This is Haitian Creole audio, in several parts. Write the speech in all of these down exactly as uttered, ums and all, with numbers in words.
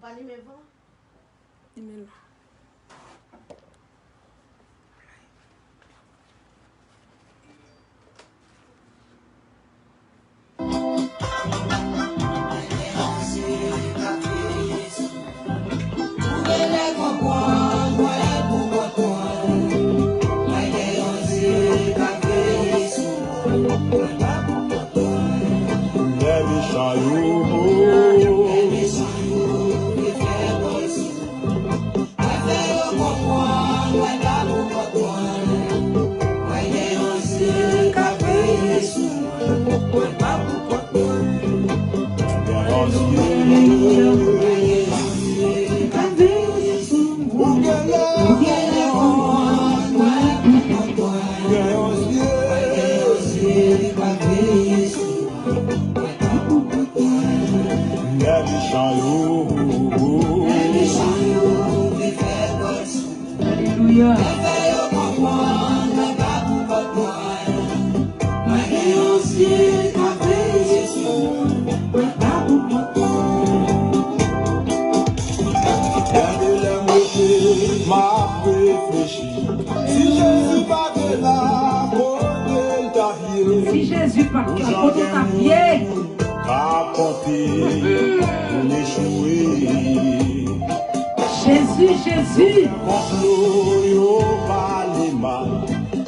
Pa limen van. Limen la. Lè mechan yo, Alelouya. Gade lè m rete, m ap reflechi. Si Jezi pa te la, kote l t ap ye? Si Jezi pa t la, kote w t ap ye? Ka konte moun echwe. Jezi, Jezi. Konplo yo pale mal.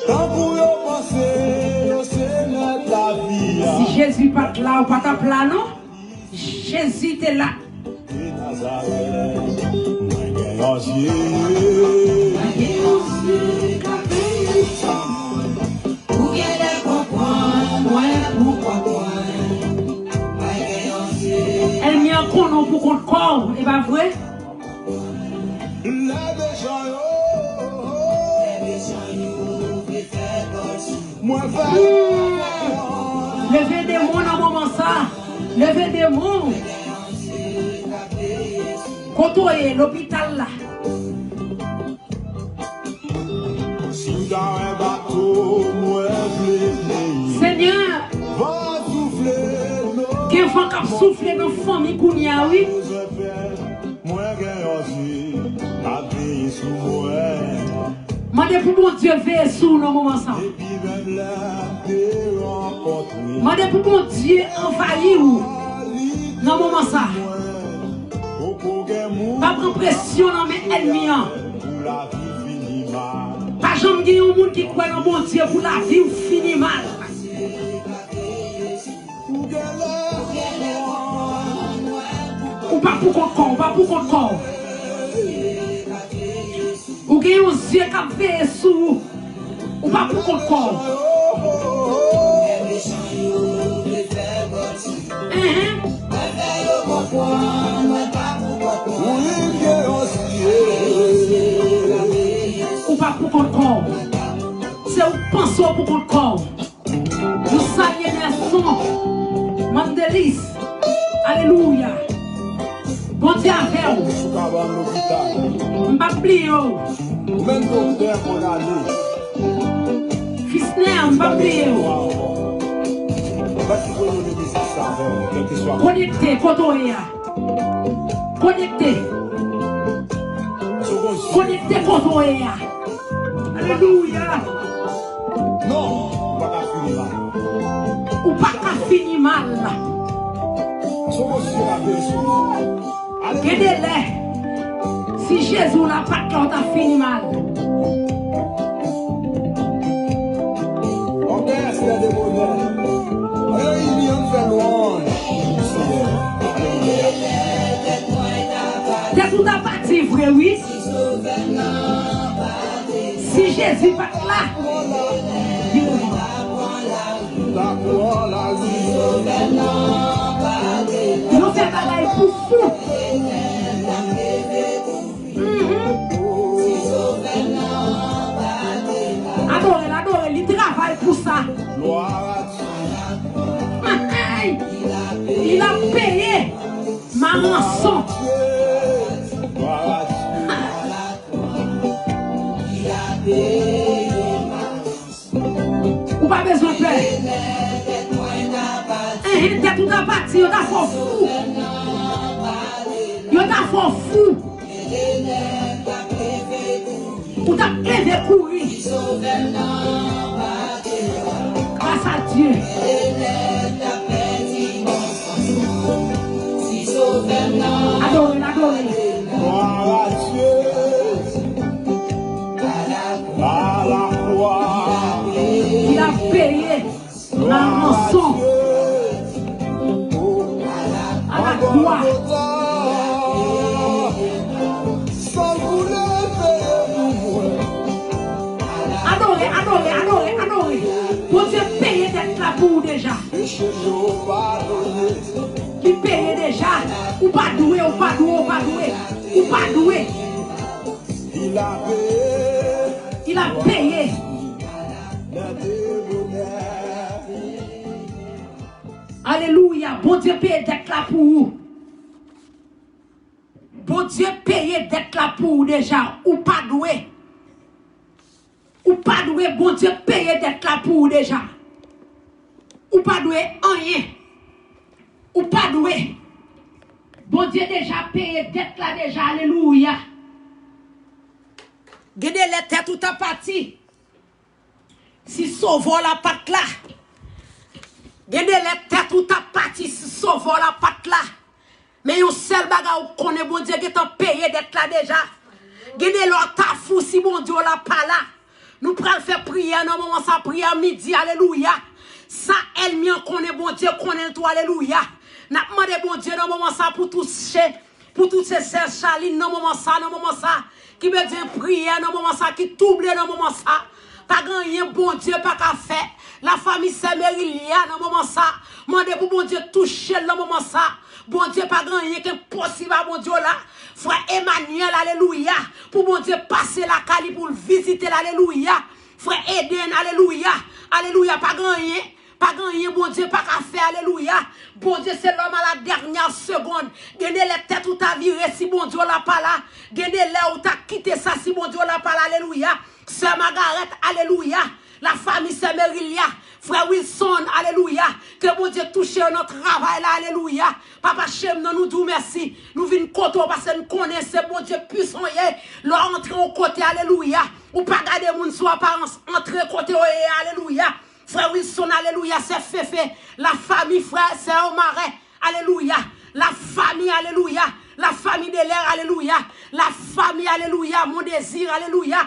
Tankou yo panse yo se mèt lavi a. Si Jezi pa t la, ou pa t ap la, non. Jezi te la. Mwen gen yon zye. Mwen gen yon zye k ap veye sou mwen. Ou genlè konprann mwen pou konprann. Mwen gen yon zye. Ènmi an konnen w pou kont kò w, e pa vre? Lè mechan yo. Lè mechan yo vle fè kòl sou mwen. Mwen fè. Leve demon nan moman sa. Leve demon. Kote w ye, lopital la. Si w ta wè bato mwen vle neye. Senyè, van soufle, gen van k ap soufle nan fanmi kounye a, wi. Mwen gen yon zye k ap veye sou mwen. Mande pou Bondye veye sou w nan moman sa. Epi menm lè n te rankontre. Mande pou Bondye anvayi w nan moman sa. Poko gen moun. Pa pran presyon nan men ènmi an. Pou lavi fini mal. Pa janm gen yon moun ki kwè nan Bondye pou lavi w fini mal. Ou pa pou kont kò w, ou pa pou kont kò w. Ou gen yon zye k ap veye sou ou. Ou pa pou kont kò w. Enhen. Ou pa pou kont kò w. Se ou k panse w pou kont kò w. Nou salye Nelson Mandelis. Alelouya. Bondye avè w. M p ap bliye w. Fisner, m p ap bliye w. Konekte kote w ye a. Konekte. Konekte kote w ye a. Alelouya. Non, ou pa ka fini mal. Ou pa ka fini mal. Gen de lè, si Jezi w la pa t la, w t ap fini mal. Tèt ou ta pati vre, wi. Si Jezi pa t la, yo fè bagay pou fou. Mhm. Adore l, adore l, li travay pou sa. Li la peye ma ranson. Ou pa bezwen pè. Enhen, tèt ou ta pati, yo ta fè w fou. Yo Sa fè w fou. Ou t ap leve kouri. Gras a Dye. Adore l, adore l. Gloire à Dieu. À la croix. Li la peye la ranson. À la croix. Adore, adore, adore, adore. Bondye peye dèt la pou ou deja. Li peye deja. Ou pa dwe, ou pa dwe, ou pa dwe. Ou pa dwe. Il a payé. Alelouya. Bondye peye dèt la pou ou. Bondye peye dèt la pou ou deja. Ou pa dwe. Ou pa dwe. Bondye peye dèt la pou ou deja. Ou pa dwe anyen. Ou pa dwe. Bondye deja peye dèt la deja. Alelouya. Gen de lè tèt ou ta pati si Sovè w la pa t la. Gen de lè tèt ou ta pati si Sovè w la pa t la. Men yon sèl bagay ou konnen, Bondye gentan peye dèt la deja. Gen de lè w ta fou si Bondye w la pa la. Nou pral fè priyè nan moman sa, priyè midi, alelouya. Sa ènmi an konnen, Bondye konnen l tou, alelouya. N ap mande Bondye nan moman sa pou touche, pou touche sè Charline nan moman sa, nan moman sa, ki bezwen priyè nan moman sa, ki twouble nan moman sa. Pa gen anyen Bondye pa ka fè. Lafanmi sè Merilia nan moman sa, mande pou Bondye touche l nan moman sa. Bondye pa gen anyen ki enposib a Bondye w la. Frè Emmanuel, alelouya. Pou Bondye pase lakay li pou l vizite l, alelouya. Frè Eden, alelouya. Alelouya, pa gen anyen. Pa gen anyen Bondye pa ka fè, alelouya. Bondye se lòm a la dènyè segonn. Gen de lè tèt ou ta vire si Bondye w la pa la. Gen de lè ou ta kite sa si Bondye w la pa la, alelouya. Sè Magarèt, alelouya. Lafanmi sè Merilia, frè Wilson, alelouya. Ke Bondye touche yo nan travay la, alelouya. Papa cheri m nan, nou di w mèsi. Nou vin kote w paske n konnen se Bondye pwisan w ye. Lè w antre yon kote, alelouya, ou pa gade moun sou aparans. Antre kote w ye, alelouya. Frè Wilson, alelouya. Sè Fefe, lafanmi frè, sè Omare, alelouya. Lafanmi, alelouya. Lafanmi Delè, alelouya. Lafanmi, alelouya. Mon Désir, alelouya.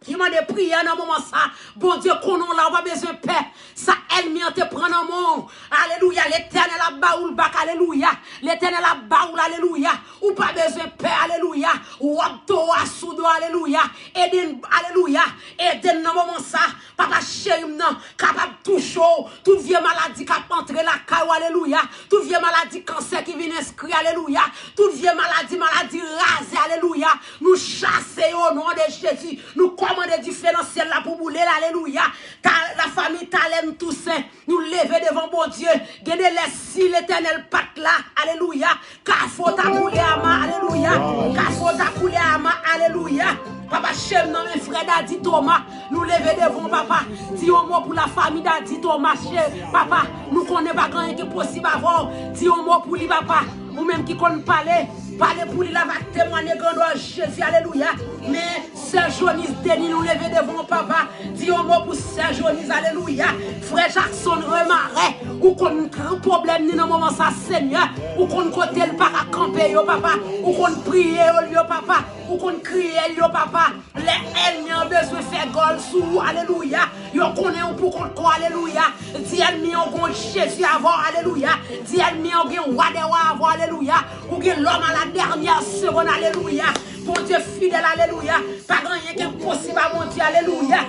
Ki mande priyè nan moman sa. Bondye konnen w la, ou pa bezwen pè. Sa ènmi an te pran nan men w, alelouya, Letènèl ap ba ou l back, alelouya. Letènèl ap ba ou l, alelouya. Ou pa bezwen pè, alelouya. Wòb towo a sou do, alelouya. Eden, alelouya. Eden nan moman sa. Papa cheri m nan, kapab touche w. Tout vye maladi k ap antre lakay ou, alelouya. Tout vye maladi kansè ki vin enskri, alelouya. Tout vye maladi, maladi raze, alelouya. Nou chase yo o non de Jezi. Nou kòmande dife nan syèl la pou boule l, alelouya. Ta, lafanmi Talèn Tousen, nou leve devan Bondye. Gen de lè si Letènèl pa t la, alelouya. Kafou ta koule ama, alelouya. Kafou ta koule ama, alelouya. Papa cheri m nan, men frè Dadi Toma, nou leve devan w, papa. Di yon mo pou lafanmi Dadi Toma, cheri, papa. Nou konnen pa gen anyen ki posib avè w. Di yon mo pou li, papa. Ou menm ki konn pale, pale pou li, l ava temwanye grandè Jezi, alelouya. Men sè Jonis Deni, nou leve devan w, papa. Di yon mo pou sè Jonis, alelouya. Frè Jackson Remare, ou konn pwoblèm ni nan moman sa, Senyè. Ou konn kote l pa ka kanpe yo, papa. Ou konn priye yo, papa. Ou konn kriye l yo, papa. Lè ènmi an bezwen fè gòl sou ou, alelouya. Yo konnen ou pou kont kò, alelouya. Di ènmi an, ou gen Jezi avè w, alelouya. Di ènmi an, ou gen Wa dè wa avè w, alelouya. Ou gen lòm a la dènyè segonn, alelouya. Bondye fidèl, alelouya. Pa gen anyen ki enposib a Bondye, alelouya.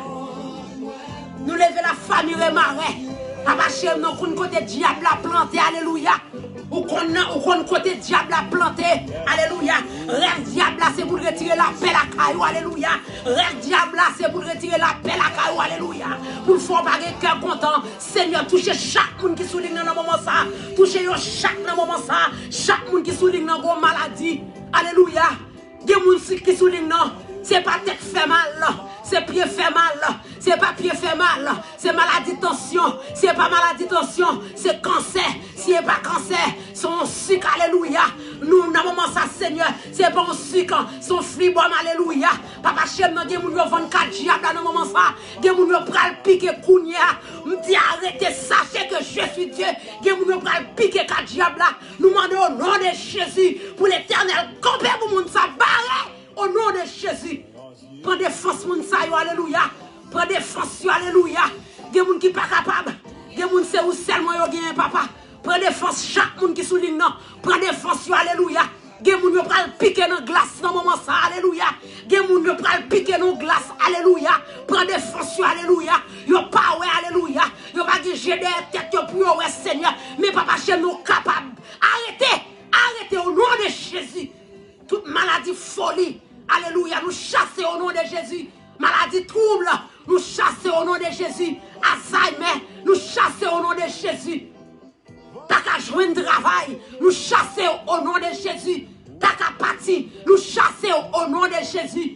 Nou leve lafanmi Remare. Papa cheri m nan, ou konn kote dyab la plante, alelouya. Ou konn nan, ou konn kote dyab la plante, alelouya. Rèv dyab la se pou l retire lapè lakay ou, alelouya. Rèv dyab la se pou l retire lapè lakay ou, alelouya. Pou l fè w pa gen kè kontan. Senyè, touche chak moun ki sou liy nan nan moman sa. Touche yo chak nan moman sa. Chak moun ki sou liy nan gon maladi, alelouya. Gen moun si, ki sou liy nan, se pa tèt fè mal, se pye fè mal, se pa pye fè mal, se maladi tansyon, se pa maladi tansyon, se kansè, si e pa kansè, se yon sik, alelouya. Nou, nan moman sa, Senyè, se pa yon sik, se yon flibòm, alelouya. Papa, chèm nan, gen moun yo vann kat dyab la nan moman sa. Gen moun yo pral pike kounye a. M di arete, sachez que je suis Dieu. Gen moun yo pral pike kat dyab la. Nou mande o non de Jezi pou Letènèl kanpe pou moun sa bare o non de Jezi. Pran defans moun sa yo, alelouya. Pran defans yo, alelouya. Gen moun ki pa kapab. Gen moun se ou sèlman yo genyen, papa. Pran defans chak moun ki sou liy nan. Pran defans yo, alelouya. Gen moun yo pral pike nan glas nan moman sa, alelouya. Gen moun yo pral pike nan glas, alelouya. Pran defans yo, alelouya. Yo pa wè, alelouya. Yo pa gen je dèyè tèt yo pou yo wè, Senyè. Men papa, chèm nou kapab. Arete, arete o non de Jezi. Tout maladi foli, alelouya, nou chase o non de Jezi. Maladi twoub, nou chase o non de Jezi. Alzheimer, nou chase o non de Jezi. Pa ka jwenn travay, nou chase o non de Jezi. Pa ka pati, nou chase o non de Jezi.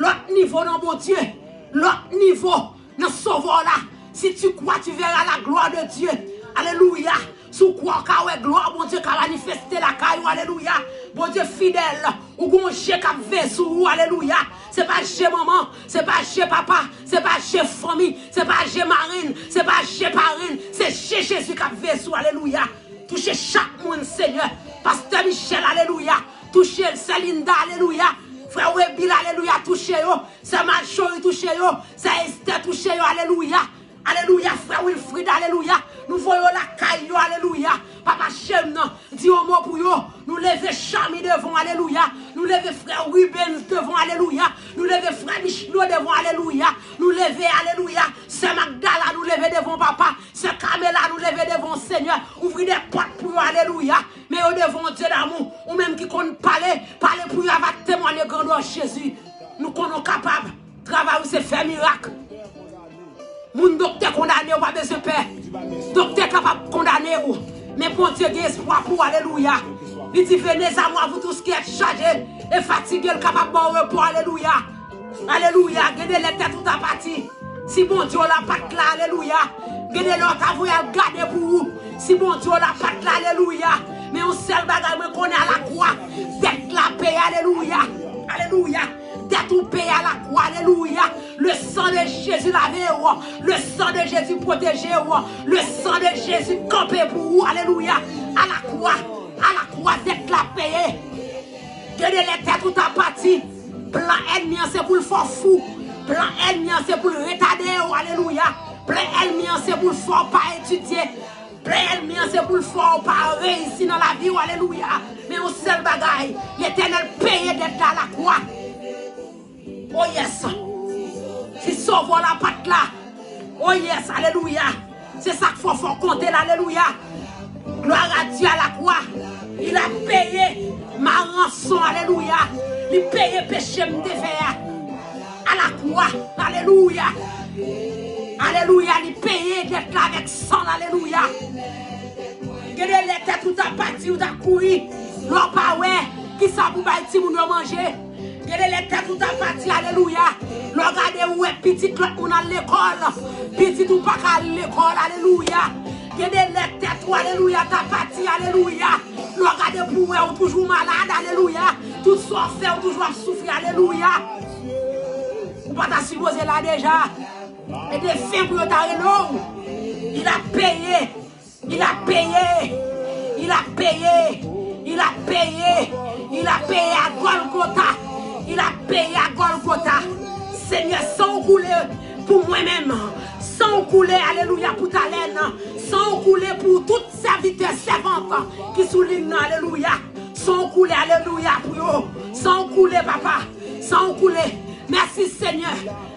Lòt nivo nan Bondye, lòt nivo nan Sovè w la. Si tu crois, tu verras la gloire de Dieu. Alelouya. Si w kwè w ka wè glwa Bondye ka manifeste lakay ou, alelouya. Bondye fidèl, ou gon je k ap veye sou ou, alelouya. Se pa je manman, se pa je papa, se pa je fanmi, se pa je marenn, se pa je parenn, se je Jezi k ap veye sou, alelouya. Touche chak moun, Senyè. Pastè Michel, alelouya. Touche sè Linda, alelouya. Frè Webil, alelouya, touche yo. Sè Marjorie, touche yo. Sè Esther, touche yo, alelouya. Alelouya, frè Wilfrid, alelouya. Nou voye yo lakay yo, alelouya. Papa chèm nan, di yon mo pou yo. Nou leve Chami devan, alelouya. Nou leve frè Rubens devan, alelouya. Nou leve frè Michlo devan, alelouya. Nou leve, alelouya. Sè Magdala, nou leve devan papa. Sè Kamela, nou leve devan Senyè. Ouvri de pòt pou yo, alelouya. Men yo devan Dye damou. Ou menm ki konn pale, pale pou yo avèk temwanye grandè Jezi. Nou konnen w kapab. Travay ou se fè mirak. Moun doktè kondane ou pa bezwen pè. Doktè kapab kondane ou. Men Bondye gen espwa pou ou, alelouya. Li di, venez à moi, vous tous qui êtes chargés et fatigués, l kapab ba w repo, alelouya. Alelouya. Gen de lè tèt ou ta pati. Si Bondye w la pa t la, alelouya. Gen de lè w ta voye al gade pou ou. Si Bondye w la pa t la, alelouya. Men yon sèl bagay mwen konnen alakwa. Dèt la peye, alelouya. Alelouya. Dèt ou peye alakwa, alelouya. Le sang de Jésus lave w. Le sang de Jésus pwoteje w. Le sang de Jésus kanpe pou ou, alelouya. Alakwa. Alakwa, dèt la peye. Gen de lè tèt ou ta pati. Plan ènmi an se pou l fè w fou. Plan ènmi an se pou l retade w, alelouya. Plan ènmi an se pou l fè w pa etidye. Plan ènmi an se pou l fè w pa reyisi nan lavi w, alelouya. Men yon sèl bagay, Letènèl peye dèt la alakwa. Oh yes. Si Sovè w la pa t la, oh yes, alelouya. Se sa k fè w fè w konte l, alelouya. Gloire à Dieu, à la croix. Il a payé ma rançon, alelouya. Li peye peche m te fè a. À la croix, alelouya. Alelouya, li peye dèt la avèk san l, alelouya. Gen de lè tèt ou ta pati, ou ta kouri. Lè w pa wè, kisa pou bay timoun yo manje. Gen de lè tèt ou ta pati, alelouya. Lè w gade, ou wè pitit lòt moun al lekòl. Pitit ou pa ka al lekòl, alelouya. Gen de lè tèt ou, alelouya, ta pati, alelouya. Lè w gade pou wè, ou toujou malad, alelouya. Tout sa w fè, ou toujou ap soufri, alelouya. Ou pa ta sipoze la deja. E defen pou yo ta rele w. Il a payé. Il a payé. Il a payé. Il a payé. Il a payé à Golgotha. Il a payé à Golgotha. Senyè, san w koule pou mwen menm. San w koule, alelouya, pou Talèn. San w koule pou tout sèvitè, sèvant ki sou liy nan, alelouya. San w koule, alelouya, pou yo. San w koule, papa. San w koule. Mèsi, Senyè.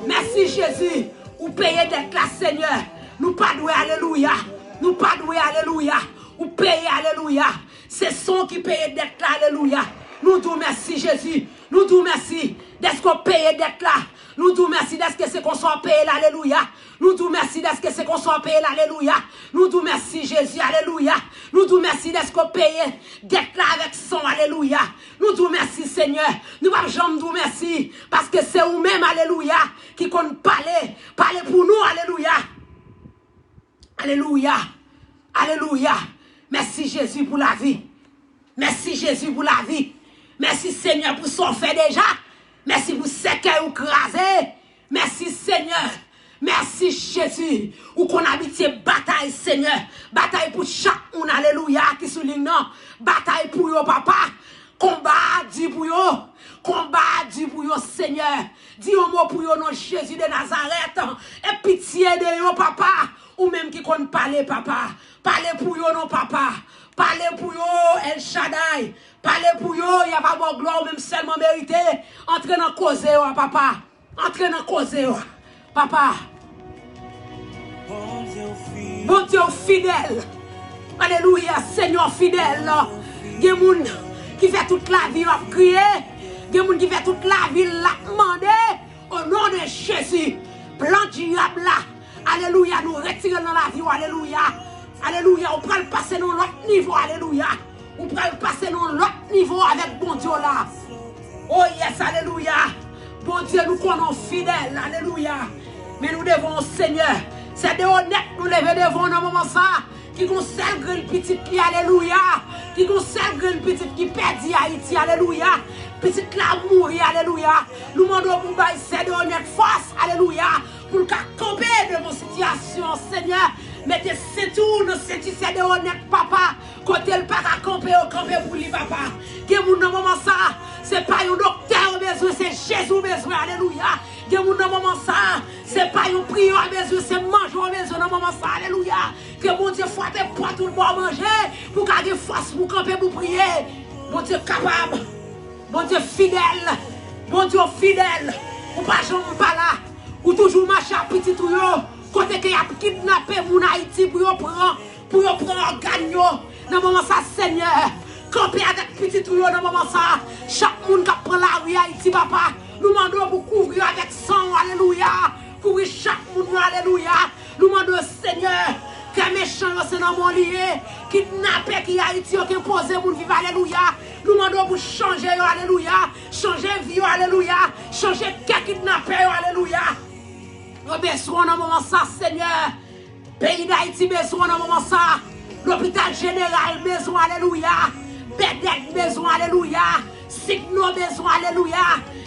Mèsi, Jezi. Ou peye dèt la, Senyè. Nou pa dwe, alelouya. Nou pa dwe, alelouya. Ou peye, alelouya. Se san w ki peye dèt la, alelouya. Nou di w mèsi, Jezi. Nou di w mèsi dèske w peye dèt la. Nou di w mèsi dèske se konsa w peye l, alelouya. Nou di w mèsi dèske se konsa w peye l, alelouya. Nou di w mèsi, Jezi, alelouya. Nou di w mèsi dèske w peye dèt la avèk san w, alelouya. Nou di w mèsi, Senyè. Nou p ap janm di w mèsi, paske se ou menm, alelouya, ki konn pale. Pale pou nou, alelouya. Alelouya. Alelouya. Mèsi, Jezi, pou lavi. Mèsi, Jezi, pou lavi. Mèsi. Senyè, pou sa w fè deja. Mèsi pou sèkèy ou kraze. Mèsi, Senyè. Mèsi, Jezi. Ou konn abitye batay, Senyè. Batay pou chak moun, alelouya, ki sou liy nan. Batay pou yo, papa. Konba a di pou yo. Konba a di pou yo, Senyè. Di yon mo pou yo, non Jezi de Nazarèt. E pitye de yo, papa. Ou menm ki konn pale, papa. Pale pou yo, non, papa. Pale pou yo, El Shaddai. Pale pou yo, y a pa ba w glwa, ou menm sèlman merite. Antre nan koze yo a, papa. Antre nan koze yo a, papa. Bondye w fidèl. Alelouya, Senyè w fidèl. Gen moun ki fè tout lavi yo ap kriye. Gen moun ki fè tout lavi l ap mande. O non de Jezi, plan dyab la, alelouya, nou retire l nan lavi w, alelouya. Alelouya, ou pral pase nan lòt nivo, alelouya. Ou pral pase nan lòt nivo avèk Bondye w la. O yes, alelouya. Bondye, nou konnen w fidèl, alelouya. Men nou devan w, Senyè. Se de onèt nou leve devan w nan moman sa a. Ki gon sèl grenn pitit li, alelouya. Ki gon sèl grenn pitit ki pèdi Ayiti, alelouya. Pitit la mouri, alelouya. Nou mande w pou bay sè de onèt fòs, alelouya. Pou l ka kanpe devan sitiyasyon, Senyè. Mete senti w nan senti sè de onèt, papa. Kote l pa ka kanpe, yo kanpe pou li, papa. Gen moun nan moman sa, se pa yon doktè yo bezwen, se Jezi w bezwen, alelouya. Gen moun nan moman sa, se pa yon priyè w bezwen, se manje w bezwen nan moman sa, alelouya. Ke Bondye frape pòt ou ba w manje, pou w ka gen fòs pou w kanpe, pou w priye. Bondye kapab. Bondye fidèl. Bondye w fidèl. Ou pa janm pa la. Ou toujou mache ak pitit ou yo. Kote ke y ap kidnape moun Ayiti pou yo pran, pou yo pran ògàn yo. Nan moman sa, Senyè, kanpe avèk pitit ou yo nan moman sa. Chak moun k ap pran lari Ayiti, papa, nou mande w pou kouvri yo avèk san w, alelouya. Kouvri chak moun yo, alelouya. Nou mande w, Senyè, kè mechan yo se nan men w li ye. Kidnapè ki Ayiti yo ki enpoze moun viv, alelouya. Nou mande w pou chanje yo, alelouya. Chanje vi yo, alelouya. Chanje kè kidnapè yo, alelouya. Yo bezwen w nan moman sa, Senyè. Peyi Dayiti bezwen w nan moman sa. Lopital jeneral bezwen w, alelouya. Bèdèk bezwen w, alelouya. Signo bezwen w, alelouya.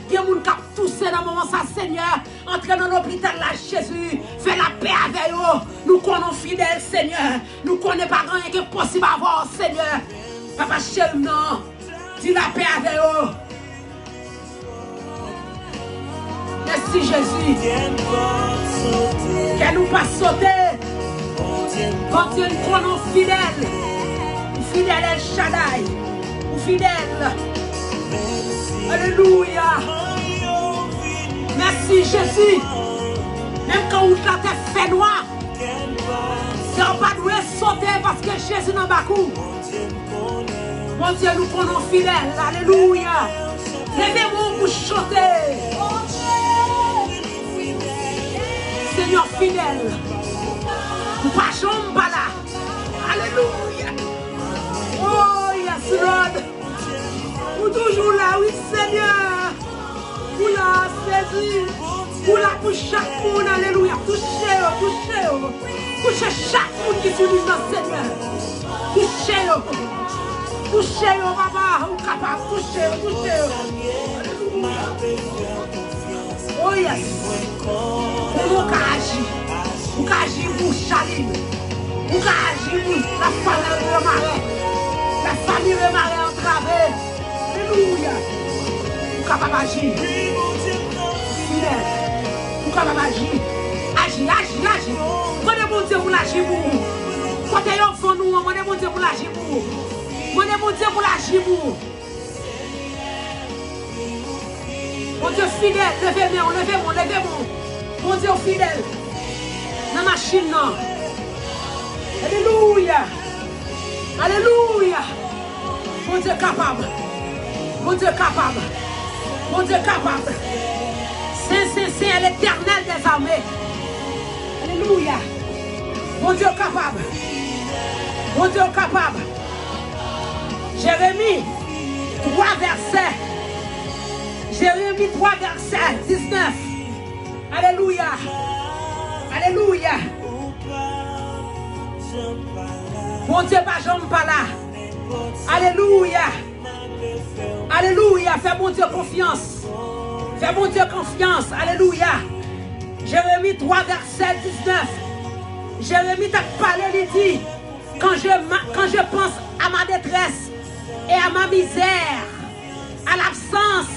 Gen moun k ap touse nan moman sa, Senyè. Antre nan lopital la, Jezi. Fè lapè avè yo. Nou konnen w fidèl, Senyè. Nou konnen pa gen anyen ki enposib avè w, Senyè. Papa cheri m nan, di lapè avè yo. Mèsi, Jezi. Kè nou pa sote. Bondye, n konnen w fidèl. Ou fidèl, El Shaddai. Ou fidèl. Alelouya. Mèsi, Jezi. Menm kan wout la te fè nwa, kè w pa dwe sote paske Jezi nan bak ou. Bondye, nou konnen w fidèl. Alelouya. Leve men w pou chante. Senyè fidèl. Ou pa janm pa la. Alelouya. Oh, yes, Lord. Ou toujou la, wi, Senyè. Ou la, Jezi. Ou la pou chak moun, alelouya. Touche yo, touche yo. Touche chak moun ki sou liy nan, Senyè. Touche yo. Touche yo, papa. Ou kapab touche yo, touche yo. Alelouya. Oh, yes. Konnen w ka aji. Ou ka aji pou Charline. Ou ka aji pou la fanmi Remare. La fanmi Remare antrave. Alelouya. Ou kapab aji. Fidèl. Ou kapab aji. Aji, aji, aji. Mande Bondye pou l aji pou ou. Kote yo vann ou an, mande Bondye pou l aji pou ou. Mande Bondye pou l aji pou ou. Bondye fidèl, leve men w, leve men w, leve men w. Bondye w fidèl. Nan machin nan. Alelouya. Alelouya. Bondye kapab. Bondye kapab. Bondye kapab. Sen, sen, sen, Letènèl dèzame. Alelouya. Bondye kapab. Bondye kapab. Jeremi twa vèsè. Jeremi twa vèsè diznèf. Alelouya. Alelouya. Bondye pa janm pa la. Alelouya. Alelouya. Fè Bondye konfyans. Fè Bondye konfyans. Alelouya. Jeremi twa, vèsè diznèf. Jeremi t ap pale, li di, quand je, ma- quand je pense à ma détresse et à ma misère, à l'absence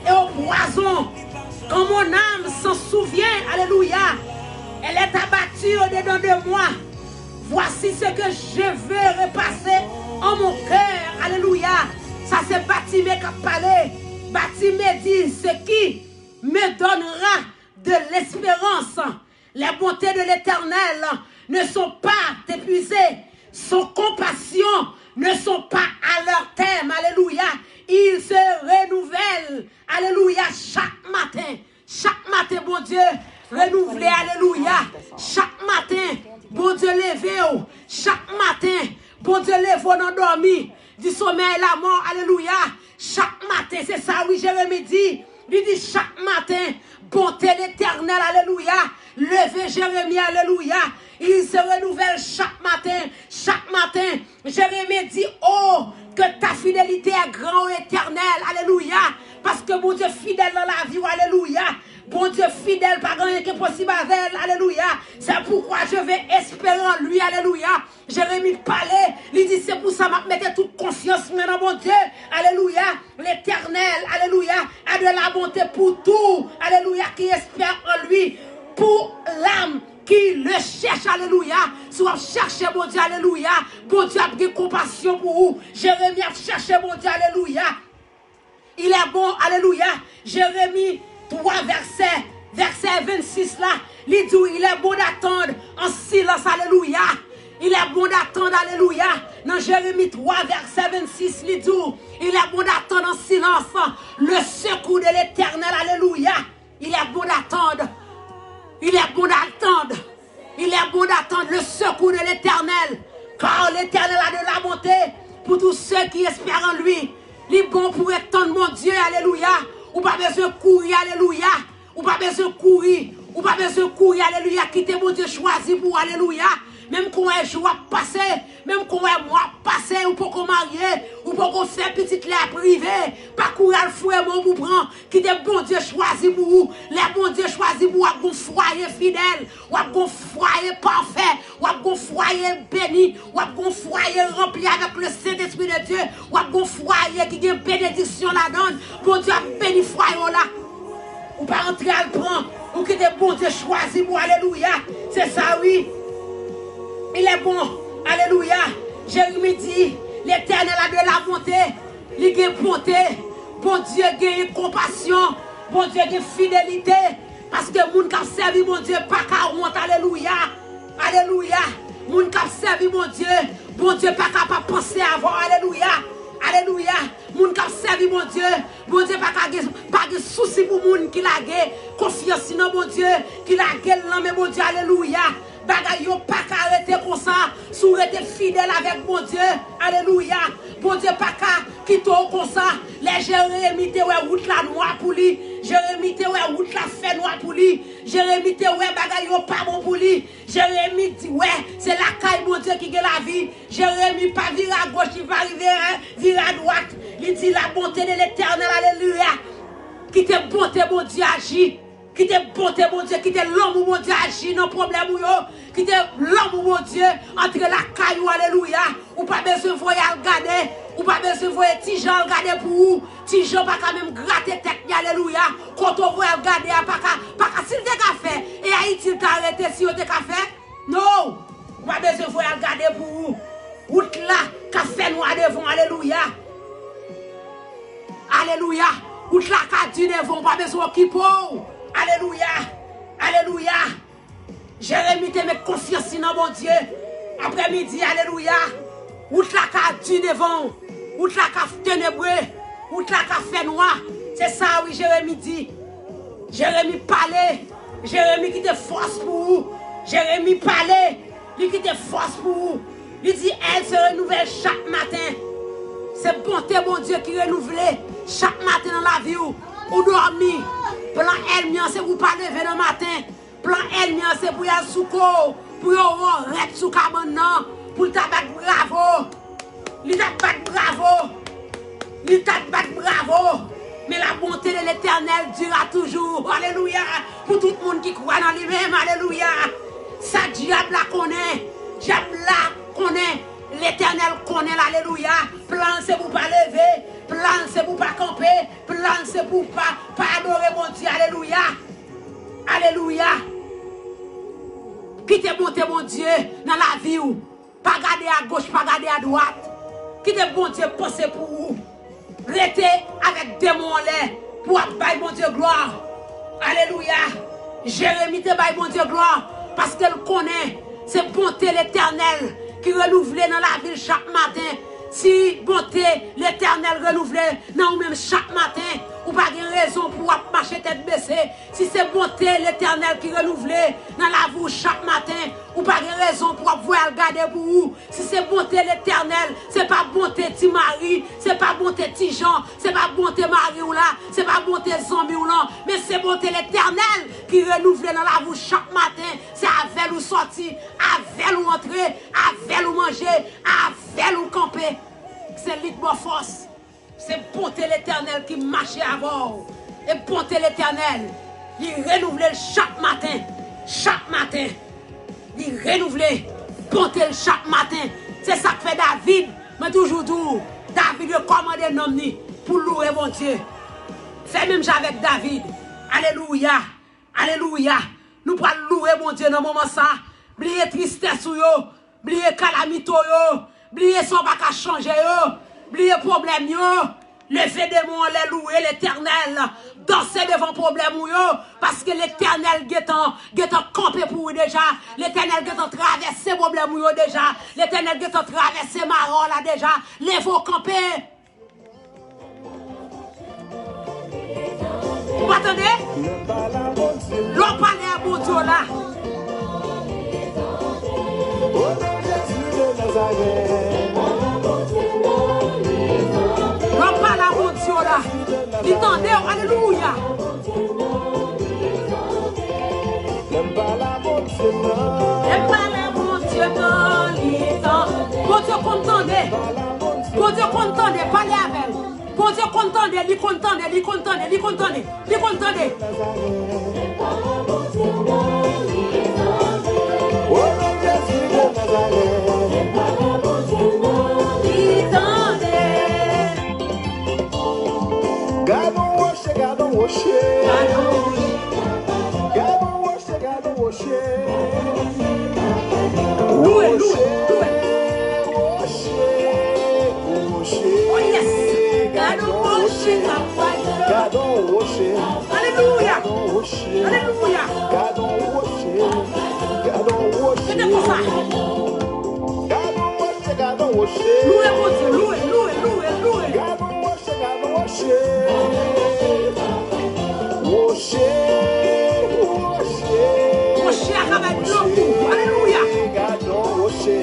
et au poison, quand mon âme s'en souvient, alelouya, elle est abattue au-dedans de moi. Voici ce que je veux repasser en mon cœur. Alelouya. Sa se Batime k ap pale. Batime di, ce qui me donnera de l'espérance. Les bontés de l'Éternel ne sont pas épuisées. Son compassion ne sont pas à leur terme. Alelouya. Il se renouvelle. Alelouya. Chak maten. Chak maten, Bondye renouvle, alelouya. Chak maten, Bondye leve w. Chak maten, Bondye leve w nan dòmi. Du sommeil à la mort, alelouya. Chak maten, se sa wi Jeremi di. Li di chak maten, bonte Letènèl, alelouya. Leve Jeremi, alelouya. Il se renouvelle chaque matin, chaque matin. Jeremi di, oh, que ta fidélité est grande, ô Éternel, alelouya. Paske Bondye fidèl nan lavi w, alelouya. Bondye fidèl, pa gen anyen ki enposib avè l, alelouya. C'est pourquoi je vais espérer en lui, alelouya. Jeremi pale, li di, se pou sa m ap mete tout konfyans mwen nan Bondye, alelouya. L'Éternel, alelouya, a de la bonté pour tout, alelouya, qui espère en lui, pour l'âme qui le cherche, alelouya. Si w ap chèche Bondye, alelouya, Bondye ap gen konpasyon pou ou. Jeremi ap chèche Bondye, alelouya. Il est bon, alelouya. Jeremi twa, vèsè, vèsè vennsis la, li di w, il est bon d'attendre en silence, alelouya. Il est bon d'attendre, alelouya. Nan Jeremi twa, vèsè vennsis, li di w, il est bon d'attendre en silence le secours de l'Éternel, alelouya. Il est bon d'attendre. Il est bon d'attendre. Il est bon d'attendre le secours de l'Éternel, car l'Éternel a de la bonté pour tous ceux qui espèrent en lui. Li bon pou w tann Bondye, alelouya. Ou pa bezwen kouri, alelouya. Ou pa bezwen kouri. Ou pa bezwen kouri, alelouya. Kite Bondye chwazi pou w, alelouya. Menm kon wè jou ap pase, menm kon wè mwa ap pase, ou poko marye, ou poko fè pitit, lè ap rive. Pa kouri al foure men w pou pran. Kite Bondye chwazi pou ou. Lè Bondye chwazi pou ou, w ap gon fwaye fidèl, w ap gon fwaye pafè, w ap gon fwaye beni, w ap gon fwaye ranpli avèk le Saint-Esprit de Dieu, w ap gon fwaye ki gen benediksyon ladan l. Bondye ap beni fwaye w la. Ou pa antre al pran, ou kite Bondye chwazi pou, alelouya. Se sa wi. Il est bon, alelouya. Jeremi di, l'Éternel a de la bonté. Li gen bonte. Bondye gen konpasyon. Bondye gen fidelite. Paske moun k ap sèvi Bondye pa ka wont. Alelouya. Alelouya. Moun k ap sèvi Bondye, Bondye pa ka pa panse avè w. Alelouya. Alelouya. Moun k ap sèvi Bondye, Bondye pa ka gen, pa gen sousi pou moun ki lage konfyans li nan Bondye, ki lage l nan men Bondye. Alelouya. Bagay yo pa ka rete konsa. Si w rete fidèl avèk Bondye, alelouya, Bondye pa ka kite w konsa. Lè Jeremi te wè wout la nwa pou li, Jeremi te wè wout la fè nwa pou li, Jeremi te wè bagay yo pa bon pou li, Jeremi di, wè, se lakay Bondye ki gen lavi. Jeremi pa vire agoch, li pa rive, vire adwat. Li di, la bonté de l'Éternel, alelouya. Kite bonte Bondye aji. Kite bonte Bondye, kite lanmou Bondye aji nan pwoblèm ou yo. Kite lanmou Bondye antre lakay ou, alelouya. Ou pa bezwen voye al gade. Ou pa bezwen voye Ti Jan al gade pou ou. Ti Jan pa ka menm grate tèt li, alelouya. Kote w voye al gade a pa ka, pa ka, si l te ka fè, e Ayiti l ta rete si yo te ka fè? No! Ou pa bezwen voye al gade pou ou. Wout la ka fè nwa devan w, alelouya. Alelouya. Wout la ka di devan w, ou pa bezwen okipe w. Alelouya. Alelouya. Jeremi te met konfyans li nan Bondye. Aprè midi, alelouya. Wout la ka di devan w. Wout la ka tenebre. Wout la ka fè nwa. Se sa wi Jeremi di. Jeremi pale. Jeremi kite fòs pou ou. Jeremi pale. Li kite fòs pou ou. Li di, elle se renouvelle chaque matin. Se bonte Bondye ki renouvle chak maten nan lavi w. Ou dòmi. Plan ènmi an se pou w pa leve nan maten. Plan ènmi an se pou y al sou kò w, pou yo wè w rèd sou kabann nan, pou l ta bat bravo. Li t ap bat bravo. Li t ap bat bravo. Men la bonté de l'Éternel dira toujours. Alelouya. Pou tout moun ki kwè nan li menm. Alelouya. Sa dyab la konnen. Dyab la konnen. Letènèl konnen l. Alelouya. Plan l se pou pa leve. Plan l se pou pa kanpe. Plan l se pou pa, pa adore Bondye. Alelouya. Alelouya. Kite bonte Bondye nan lavi w. Pa gade agoch, pa gade adwat. Kite Bondye panse pou ou. Rete avèk de men anlè pou w ap bay Bondye glwa. Alelouya. Jeremi te bay Bondye glwa paske l konnen se bonte Letènèl ki renouvle nan lavi l chak maten. Si bonte Letènèl renouvle nan ou menm chak maten, ou pa gen rezon pou w ap mache tèt bese. Si se bonte Letènèl ki renouvle nan lavi w chak maten, ou pa gen rezon pou w ap voye al gade pou ou. Si se bonte Letènèl, se pa bonte ti mari, se pa bonte ti jan, se pa bonte mari w la, se pa bonte zanmi w lan, men se bonte Letènèl ki renouvle nan lavi w chak maten. Se avè l ou sòti, avè l ou antre, avè l ou manje, avè l ou kanpe. Se li k ba w fòs. Se bonte Letènèl ki mache avè w. E bonte Letènèl, li renouvle l chak maten. Chak maten, li renouvle bonte l chak maten. Se sa k fè David, mwen toujou di w, David rekòmande nanm li pou l louwe Bondye. Fè menm jan avèk David. Alelouya! Alelouya! Nou pral louwe Bondye nan moman sa. Bliye tristès ou yo. Bliye kalamite w yo. Bliye sa w pa ka chanje yo. Bliye pwoblèm yo. Leve de men w anlè, louwe Letènèl. Danse devan pwoblèm ou yo. Paske Letènèl gentan, gentan kanpe pou ou deja. Letènèl gentan travèse pwoblèm ou yo deja. Letènèl gentan travèse mare w la deja. Leve w kanpe. Ou pa tande? Lè w pale a Bondye w la. Lè w pale a Bondye w la. Li tande w. Alelouya. Lè m pale a Bondye m nan, li tan-, Bondye konn tande. Bondye konn tande. Pale avè l. Bondye konn tande, li konn tande, li konn tande, li konn tande, li konn tande. O non Jezi de Nazarèt. Li tande. Gade yon woche, gade yon woche. Gade yon woche, gade yon woche. Louwe, louwe, louwe. Woche, woche, woche. Oh yes. Gade yon woche k ap fè. Gade yon woche. Alelouya. Gade yon woche. Alelouya. Gade yon woche. Gade yon woche. Mete konsa. Gade yon woche, gade yon woche. Louwe Bondye, louwe, louwe, louwe, louwe. Gade yon woche. Gade woche. Woche, woche. Woche a ka bay dlo pou ou. Alelouya. Gade woche.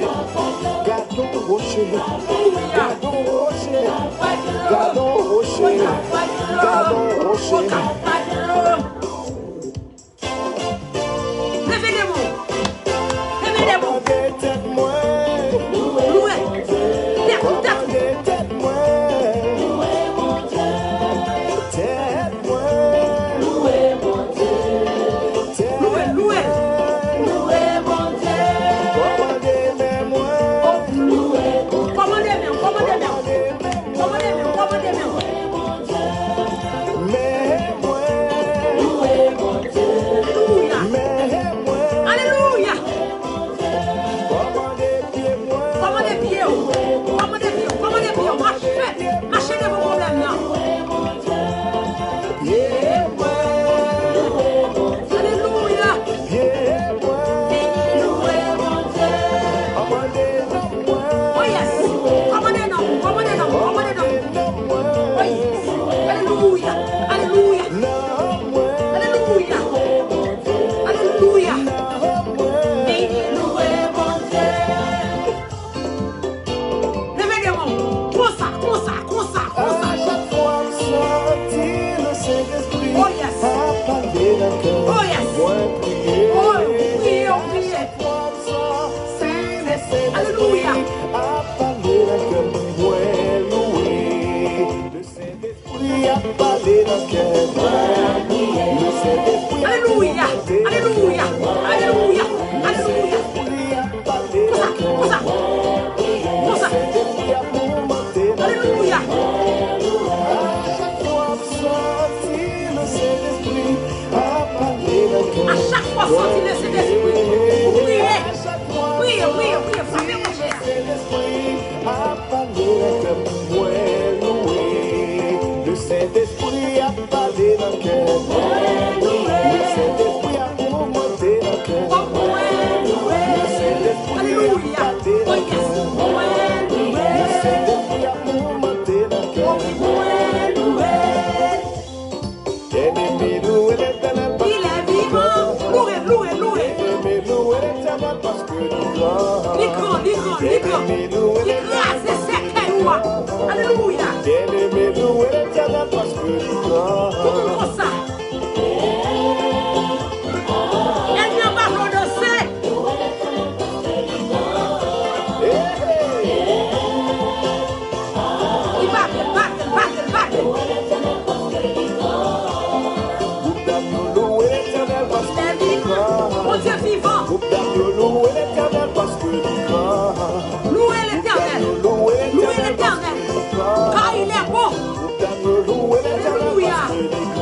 Gade woche. Alelouya. Gade woche. Gade woche. Gade woche. Leve de men w. Leve de men w. Kòmande tèt mwen. Louwe. Tèt ou, tèt ou. Kòmande tèt mwen. Tèt mwen. Tèt mwen. Louwe, louwe. Kòmande men mwen. Kòmande men w, kòmande men w. Kòmande men w, kòmande men w. Men mwen. Alelouya. Men mwen. Alelouya. Kòmande pye mwen. Kòmande pye w. Kòmande pye w. Kòmande pye w. Mache. Mache devan pwoblèm nan. Pye mwen. Alelouya. Pye mwen. Kòmande nanm mwen. Oh yes. Kòmande nanm ou. Kòmande nanm ou. Kòmande nanm ou. Alelouya. Alelouya. Alelouya. Alelouya. Louwe Bondye. Leve de men w. Konsa, konsa, konsa, konsa. A chak fwa m sòti nan Sentespri, oh yes, ap pale nan kè m, oh yes, mwen priye. Oh, ou priye, ou priye. Alelouya. Ap pale nan kè m, mwen louwe. Alelouya! Alelouya! Alelouya! Alelouya! Konsa! Konsa! Konsa! Alelouya! A chak fwa w santi Lesentespri, ou priye. Priye, priye, priye, frape monchè. Pale nan kè m, mwen louwe. Le Sentespri ap pale nan kè m. Le Sentespri ap moumante nan kè m. Le Sentespri ap pale nan kè m. Le Sentespri ap moumante nan kè m. Bien-aimé, louez l'Éternel parce qu'il est grand. Louwe, louwe, louwe. Bien-aimé, louez l'Éternel parce que li gran. Li gran, li gran, li gran. Li kraze sèkèy ou a. Alelouya. Bien-aimé, louez l'Éternel parce que li gran. Tout moun konsa. Ènmi an pa vle w danse. Hey, hey. Li bate, bate, bate, bate. Group dam yo louwe Letènèl paske li gran. Bondye vivan. Group dam yo louwe Letènèl paske li gran. Louwe Letènèl. Louwe Letènèl. Car il est bon. Group dam yo louwe Letènèl paske li gran. Alelouya.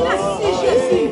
Mèsi, Jezi.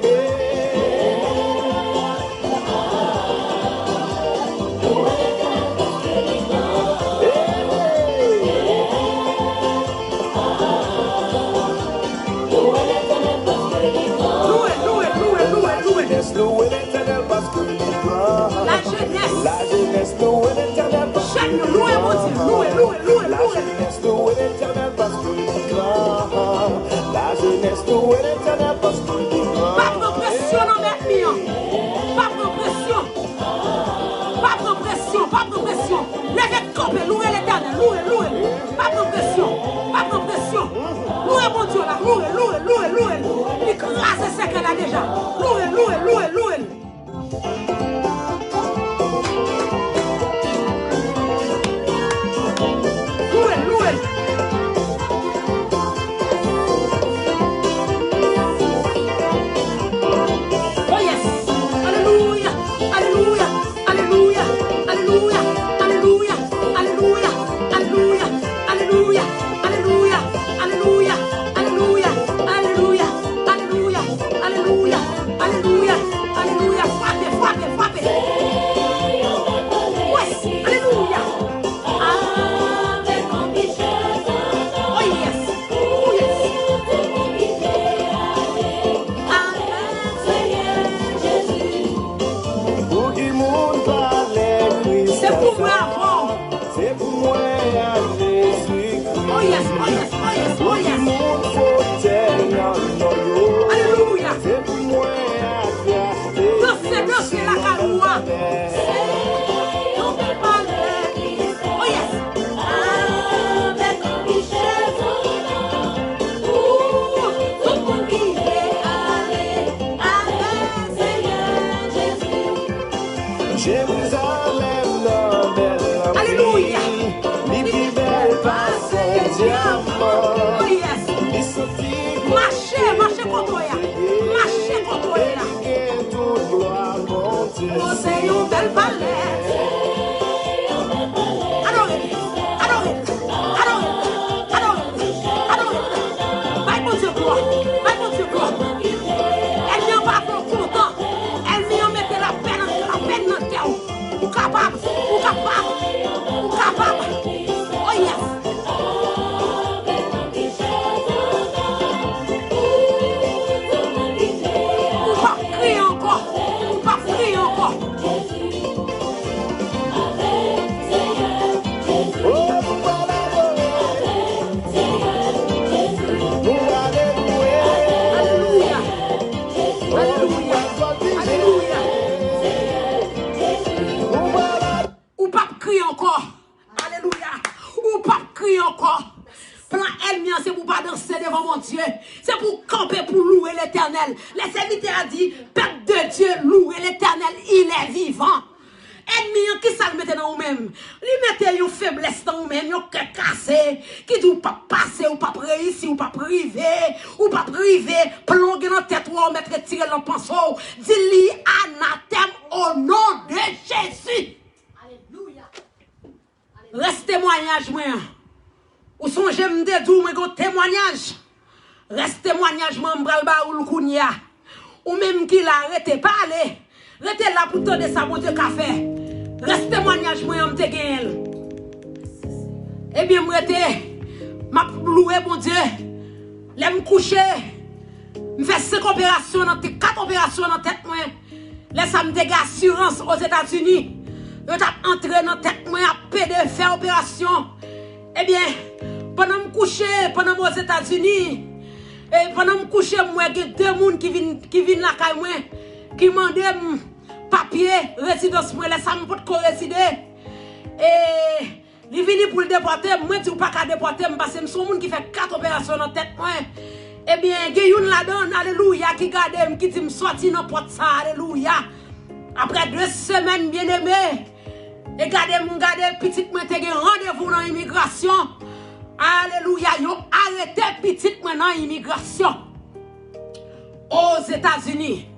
Louwe, louwe, louwe, louwe, louwe. Lajenès louwe Letènèl paske li gran. Lajenès. Lajenès louwe Letènèl paske li gran. Jèn yo, louwe Bondye. Louwe, louwe, louwe, louwe. Lajenès louwe Letènèl paske li gran. Lajenès louwe Letènèl paske li gran. Pa pran presyon nan men ènmi an. Pa pran presyon. Pa pran presyon, pa pran presyon. Leve kanpe, louwe Letènèl, louwe, louwe. Pa pran presyon, pa pran presyon. Louwe Bondye w la, louwe, louwe, louwe, louwe. Li kraze sèkèy la deja. Louwe, louwe, louwe, louwe. Louwe, louwe. Oh yes. Alelouya, alelouya, alelouya, alelouya, alelouya, alelouya, alelouya, alelouya, alelouya, alelouya, alelouya, alelouya, alelouya, alelouya, alelouya, alelouya, frape, frape, frape. Yes, alelouya. Oh yes, oh yes. Avèk Senyè Jezi. Pou ki moun pale Kris. Se pou mwen avè w. Se pou mwen ak Jezikri. Oh yes, oh yes, oh yes, oh yes. Pou ki moun fotèy nan non yo. Alelouya. Se pou mwen ak Yahvé. Danse, danse lakay ou a. Se yon bèl pale. Oh yes. Avèk anbisyon, tout moun ki vle ale avèk Senyè Jezi. Jerizalèm nan bèl anpil. Alelouya. Li pi bèl pase dyaman. Oh yes. Li santi mache, mache kote w ye a. Mache kote w ye a. Li gen tout glwa Bondye. Oh, se yon bèl palè. Adore, adore, adore, adore, adore. Bay Bondye glwa, bay Bondye glwa. Ènmi an pa fè w kontan. Ènmi an mete lapè nan, lapèn nan kè w. Ou kapab, ou kapab, ou kapab. Oh yes. Ou p ap kriye ankò, ou p ap kriye ankò. Alelouya. Alelouya. Alelouya. Ou p ap kriye ankò. Alelouya. Ou p ap kriye ankò. Plan ènmi an, se pou w pa danse devan Bondye. Se pou w kanpe pou w louwe Letènèl. Le serviteur a dit, peuple de Dieu, louez l'Éternel, il est vivant. Ènmi an, kisa l mete nan ou menm? Li mete yon feblès nan ou menm, yon kè kase, ki di w p ap pase, ou p ap reyisi, ou p ap rive, ou p ap rive, plon gen nan tèt ou a, ou mèt retire l nan panse w. Di li anatèm o non de Jezi. Alelouya. Rès temwayaj mwen an. Ou sonje m te di w mwen gen yon temwayaj? Rès temwayaj mwen an, m pral ba ou l kounye a. Ou menm ki la, rete, pa ale. Rete la pou w tande sa Bondye ka fè. Rès temwayaj mwen an, m te genyen l. Ebyen, m rete, m ap louwe Bondye. Lè m kouche, m fè senk operasyon nan tèt, kat operasyon nan tèt mwen. Lè sa m te gen asirans Ozetazini, yo t ap antre nan tèt mwen ap pede fè operasyon. Ebyen, pandan m kouche, pandan m Ozetazini, e pandan m kouche, m wè gen de moun ki vin, ki vin lakay mwen, ki mande m papye rezidans mwen, lè sa m potko rezide. E li vini pou l depòte m, mwen di, "Ou pa ka depòte m, paske m se yon moun ki fè kat operasyon nan tèt mwen." Ebyen, gen youn ladan, alelouya, ki gade m, ki di m, "Sòti nan pòt sa, alelouya." Apre de semèn, byeneme, e gade m, gade pitit mwen te gen randevou nan imigrasyon. Alelouya, yo arete pitit mwen nan imigrasyon. Ozetazini.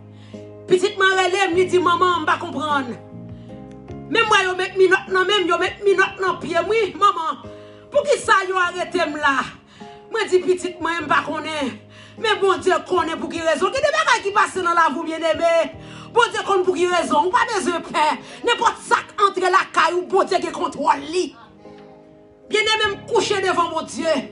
Pitit mwen rele m, li di, "Manman, m pa konprann." Men m wè yo met minòt nan men m, yo met minòt nan pye m, wi, manman. Poukisa yo arete m la? Mwen di, "Pitit mwen, m pa konnen. Men Bondye konnen pou ki rezon." Gen de bagay ki pase nan lavi w, byeneme. Bondye konn pou ki rezon. Ou pa bezwen pè. Nenpòt sa k antre lakay ou, Bondye gen kontwòl li. Byeneme, m kouche devan Bondye.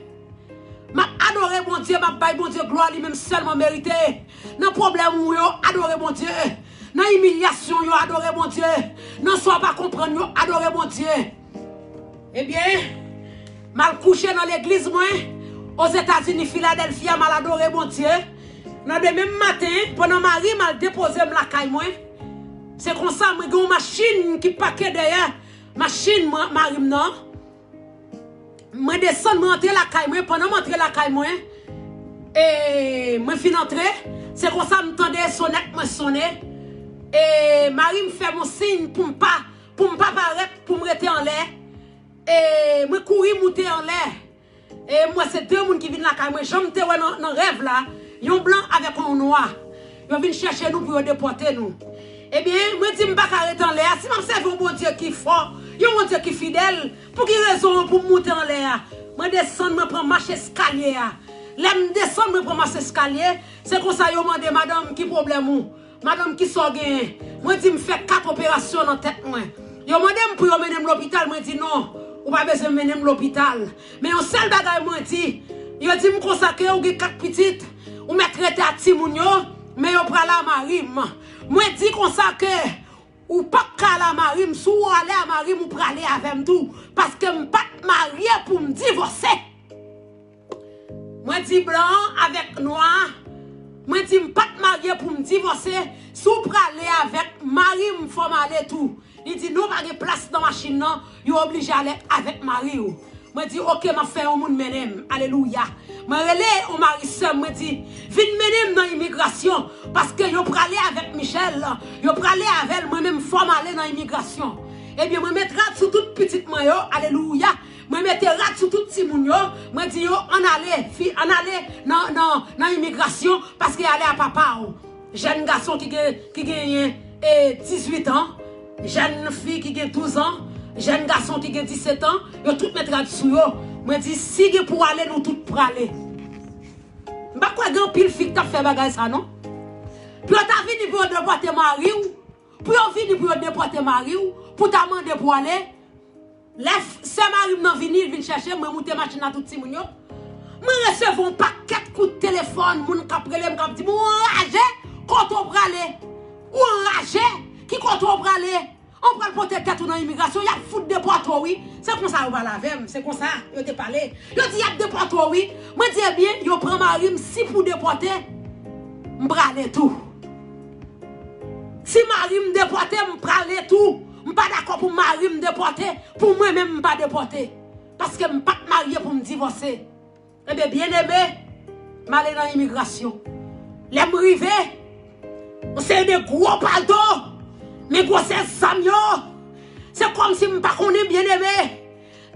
M ap adore Bondye, m ap bay Bondye glwa, li menm sèlman merite. Nan pwoblèm ou yo, adore Bondye. Nan imilyasyon yo, adore Bondye. Nan sa w pa konprann yo, adore Bondye. Ebyen, m al kouche nan legliz mwen, Ozetazini, Filadèlfya, m al adore Bondye. Nan demen maten, pandan mari m al depoze m lakay mwen, se konsa mwen gen yon machin ki pake dèyè machin mwen, mari m nan. Mwen desann, mwen antre lakay mwen. Pandan m antre lakay mwen, e mwen fin antre, se konsa m tande sonèt mwen sonnen. E mari m fè m yon siy pou m pa, pou m pa parèt, pou m rete anlè. E mwen kouri moute anlè. E m wè se de moun ki vin lakay mwen. Jan m te wè nan, nan rèv la, yon blan avèk yon nwa. Yo vin chèche nou pou yo depòte nou. Ebyen, mwen di m pa ka rete anlè a. Si m ap sèvi yon Bondye ki fò, yon Bondye ki fidèl, pou ki rezon pou m moute anlè a? Mwen desann, mwen pran mach eskalye a. Lè m desann, mwen pran mach eskalye, se konsa yo mande, "Madanm, ki pwoblèm ou? Madanm, kisa w genyen?" Mwen di, "M fè kat operasyon nan tèt mwen." Yo mande m pou yo mennen m lopital, mwen di, "Non, ou pa bezwen mennen m lopital." Men yon sèl bagay mwen di, yo di m konsa ke ou gen kat pitit, ou mèt rete ak timoun yo, men yo prale a mari m. Mwen di konsa ke ou p ap ka ale a mari m, si w ale a mari m, ou prale avè m tou, paske m pa t marye pou m divòse. Mwen di blan an avèk nwa an, mwen di m pa t marye pou m divòse, si w prale avèk mari m, fò m ale tou. Li di, "Non, pa gen plas nan machin nan, yo oblije ale avèk mari w." Mwen di, "Oke, m ap fè yon moun mennen m." Alelouya. Mwen rele yon mari sè m, mwen di, "Vin mennen m nan imigrasyon, paske yo prale avèk Michel, yo prale avè l, mwen menm fò m ale nan imigrasyon." Ebyen, mwen met rad sou tout pitit mwen yo, alelouya. Mwen mete rad sou tout timoun yo, mwen di yo, "Ann ale, fi, ann ale nan, nan, nan imigrasyon, paske ale a papa w." Jèn gason ki gen, ki genyen, e, dizuit an, jèn fi ki gen douz an, jèn gason ki gen disèt an, yo tout met rad sou yo. Mwen di, "Si gen pou ale, nou tout prale." M pa kwè gen anpil fi ki t ap fè bagay sa, non. Pou yo ta vini pou yo depòte mari w, pou yo vini pou yo depòte mari w, pou ta mande pou ale, lè f-, sè mari m nan vini, l vin chèche m, mwen moute machin nan tout timoun yo. Mwen resevwa yon pakèt kout telefòn, moun k ap rele m, k ap di m, "Ou anraje? Kote w prale? Ou anraje? Ki kote w prale? Ou pral pote tèt ou nan imigrasyon, y ap fout depòte w, wi." Se konsa yo pale avè m, se konsa yo te pale. Yo di, "Y ap depòte w, wi." Mwen di, "Ebyen, yo pran mari m, si pou depòte, m prale tou." Si mari m depòte, m prale tou. M pa dakò pou mari m depòte, pou mwen menm m pa depòte. Paske m pa t marye pou m divòse. Ebyen, byeneme, m ale nan imigrasyon. Lè m rive, yon seri de gwo palto, men gwosè zam yo, Se kòmsi m pa konnen, byeneme.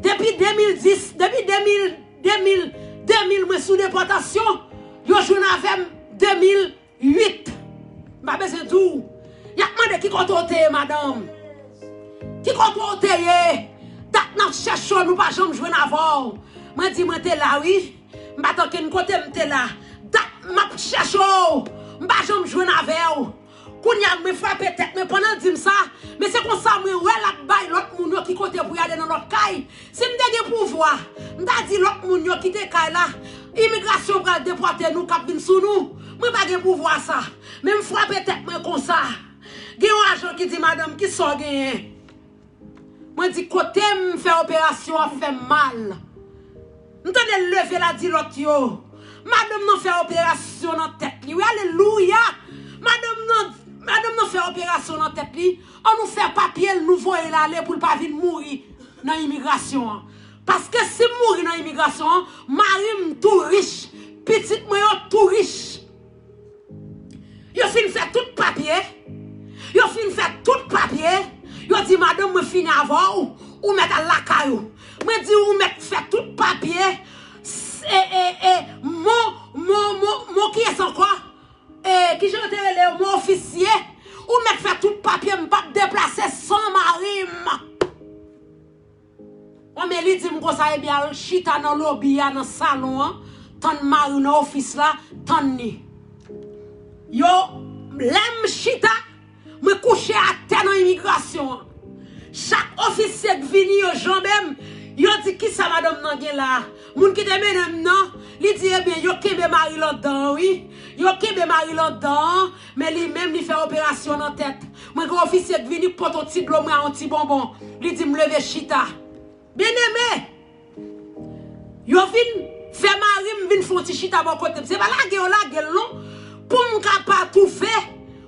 Depi de mil dis, depi de mil, de mil, de mil mwen sou depòtasyon, yo jwenn avè m de mil uit. M pa bezwen di w. Y ap mande ki kote w te ye, madanm. Ki kote w te ye? Dat n ap chèche w, nou pa janm jwenn avè w. Mwen di mwen te la, wi. M pa t ankenn kote m te la. Dat m ap chèche w, m pa janm jwenn avè w. Kounye a mwen frape tèt mwen pandan l di m sa, men se konsa mwen wè l ap bay lòt moun yo ki kote pou y ale nan lòt kay. Si m te gen pouvwa, m ta di lòt moun yo kite kay la, imigrasyon pral depòte nou k ap vin sou nou. Mwen pa gen pouvwa sa. Men m frape tèt mwen konsa. Gen yon ajan ki di, "Madanm, ki sa w genyen?" Mwen di, "Kote m fè operasyon an fè m mal." M tande l leve la di lòt yo, "Madanm nan fè operasyon nan tèt li." Wi, alelouya! Madanm nan, madanm nan fè operasyon nan tèt li. An nou fè papye l, nou voye l ale pou l pa vin mouri nan imigrasyon an. Paske si m mouri nan imigrasyon an, mari m tou rich, pitit mwen yo tou rich. Yo fin fè tout papye. Yo fin fè tout papye. Yo di, "Madanm, mwen fini avè w. Ou mèt al lakay ou." Mwen di, "Ou mèt fè tout papye." S-, e, e, e, mon, mon, mon, mon kiyès ankò? E, kijan yo te rele yo? Mon ofisye. Ou mèt fè tout papye, m p ap deplase san mari m. Wi, men li di m konsa, ebyen, al chita nan lobi a, nan salon an, tann mari w nan ofis la, tann li. Yo, lè m chita, mwen kouche atè nan imigrasyon an. Chak ofisye k vini, yo janbe m, yo di, "Kisa madanm nan gen la a?" Moun ki te mennen m nan, li di, ebyen, yo kenbe mari l anndan an, wi. Yo kenbe mari l anndan an, men li menm, li fè operasyon nan tèt. Mwen gen ofisye k vini, k pote yon ti dlo, mwen a yon ti bonbon. Li di m leve chita. Byeneme, yo vin fè mari m vin fè yon ti chita bò kote m. Se pa lage yo lage l non. Pou m ka pa toufe,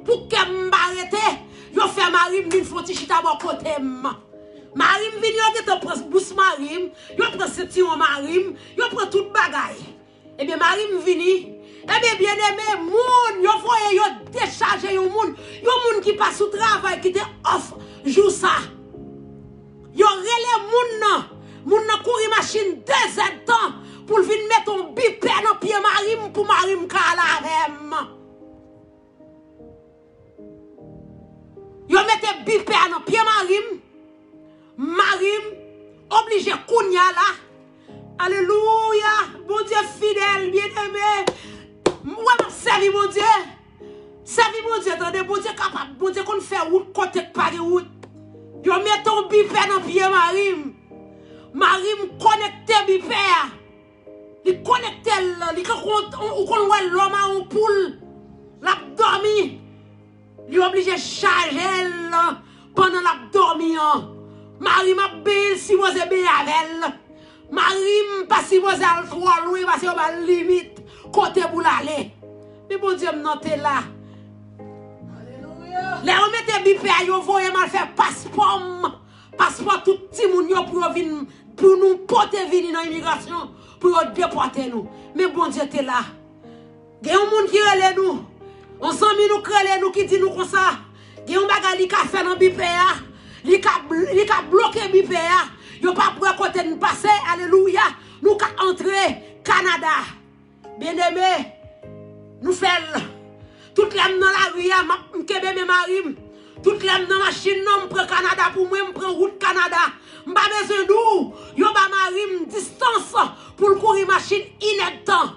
pou kè m pa rete, yo fè mari m vin fè yon ti chita bò kote m. Mari m vin, yo gentan pran bous mari m, yo pran sentiwon mari m, yo pran tout bagay. Ebyen, mari m vini. Ebyen, byeneme, moun, yo voye, yo dechaje yon moun. Yon moun ki pa sou travay, ki te off jou sa. Yo rele moun nan. Moun nan kouri machin de zèdtan pou l vin mete yon bipè nan pye mari m pou mari m ka al avè m. Yo mete bipè a nan pye mari m. Mari m oblije kounye a la. Alelouya! Bondye fidèl, byeneme. M wè m ap sèvi Bondye. Sèvi Bondye, tande. Bondye kapab. Bondye konn fè wout kote k pa gen wout. Yo mete yon bipè nan pye mari m. Mari m konekte bipè a. Li konekte l, li ka kon-, ou konn wè lòm a yon poul, l ap dòmi. Li oblije chaje l pandan l ap dòmi an. Mari m ap benyen, l sipoze benyen avè l. Mari m pa sipoze al twò lwen, paske yo ba l limit kote pou l ale. Men Bondye m nan te la. Lè yo mete bipè a, yo voye m al fè paspò m. Paspò tout timoun yo pou yo vin, pou nou pote vini nan imigrasyon, pou yo depòte nou. Men Bondye te la. Gen yon moun ki rele nou. Yon zanmi nou k rele nou ki di nou konsa. Gen yon bagay li ka fè nan bipè a. Li ka bl-, li ka bloke bipè a. Yo p ap wè kote n pase. Alelouya. Nou ka antre Kanada. Byeneme, nou fè l. Tout lè m nan lari a, m ap, m kenbe men mari m. Tout lè m nan machin nan, m pran Kanada pou mwen, m pran wout Kanada. M pa bezwen di w, yo ba mari m distans pou l kouri machin inèdtan.